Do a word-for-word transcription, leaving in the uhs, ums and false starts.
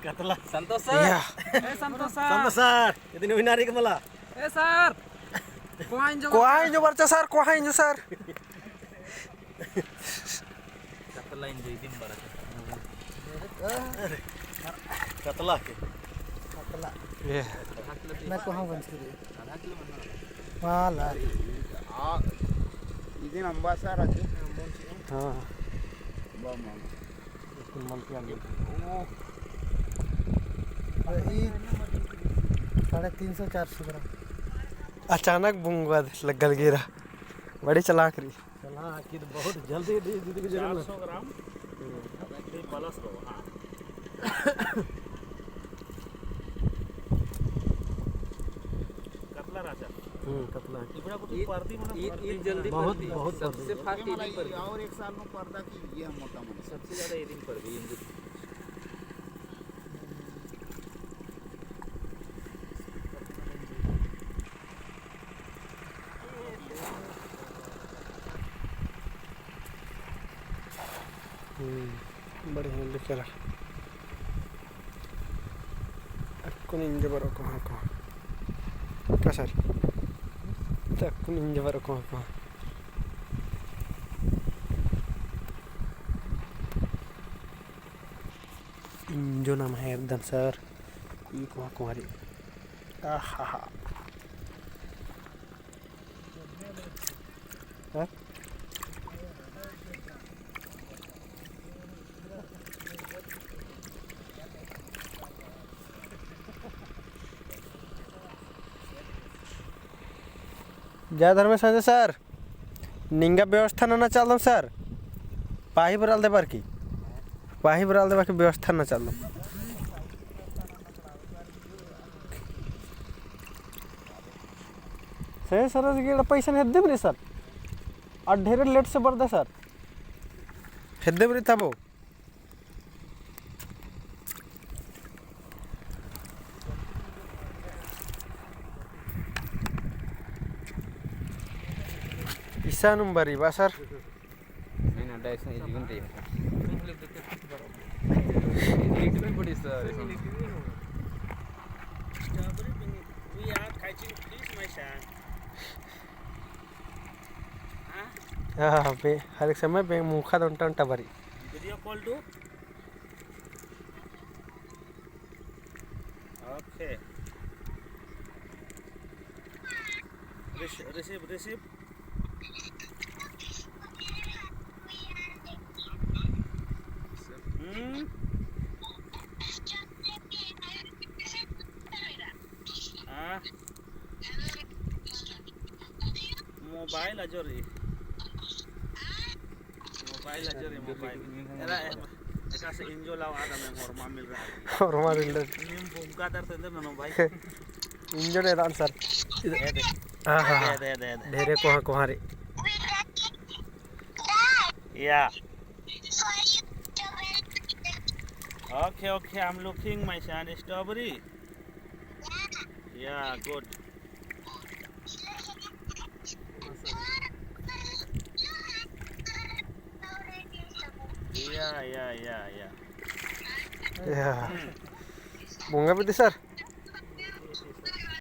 कतला। संतोष सर। या। ए संतोष सर। संतोष सर, इतनी हुई नारी कमला। ए सर। कोहाइन जो कोहाइन जो बरचा सर, कोहाइन जो सर। कतला इन जो इदिम बरचा। कतला के? कतला। ये। ना कोहा बंच करी। वाला। आ, इदिन अम्बा सर आज। हाँ। बा मामा। कुल मन के आगे। ओ। वही साढ़े तीन सौ, चार सौ ग्राम। अचानक बुंगवा लग्गल गिरा। बड़ी चालाक रई। चालाक, ये तो बहुत जल्दी दे, दे, दे, दे, चार सौ ग्राम। हम्म। ये बलस रहो, हाँ। कतला राजा। हम्म, कतला। इबड़ा कुछ ईद, परदी मना ईद, परदी ईद जल्दी ना। बहुत, परदी। बहुत सबसे परदी। Fast ये ईद परदी। और एक साल में परदा की ये मोटा मोटा। सबसे ज्यादा ईद परदी, ईद। हम्म, बढ़िया लिखेला। अक्कुन इंजो बरओ कोहाँ कोहाँ। का सर? त अक्कुन इंजो बरओ कोहाँ कोहाँ। इंजो नम्है एकदम सर। ई कोहाँ कोहाँ रई। आहा हा। हाँ? जय धर्मेस सर, निंगा व्यवस्था नना चालदम सर, पाही बराल देबर की, पाही बराल देबर की व्यवस्था नना चालदम। सही सर, एड़ा पैसा नहीं हेद्दे भी नहीं सर, आ ढेरे लेट से बरदय सर, हेद्दे भी नहीं तबो। इसा नंबर ही बा सर। नहीं ना, डाइस नहीं, जीवन दे। लिख भी पड़ी सर। Strawberry, we are catching fish, my son. हाँ? हाँ, बे, हर एक समय बे मुखा दंटा दंटा बरी। Video call do. Okay. Rece-, receive, receive. Hmm? हाँ? Mobile अजोर ही। Mobile अजोर ही, mobile। एरा, एका से इंजो लावा आदा में होरमा मिल रहा है। होरमा मिल रहा है। नीम भूमिका दर से दे मनो भाई। इंजो ने दान सर। दे दे। हाँ, हाँ, हाँ। दे दे, दे दे। ढेरे कोहाँ कोहाँ रे। Yeah. Okay, okay, I'm looking my son strawberry. Yeah, good. Yeah, yeah, yeah, yeah. या। हम्म। बोंगा बिद्दी सर?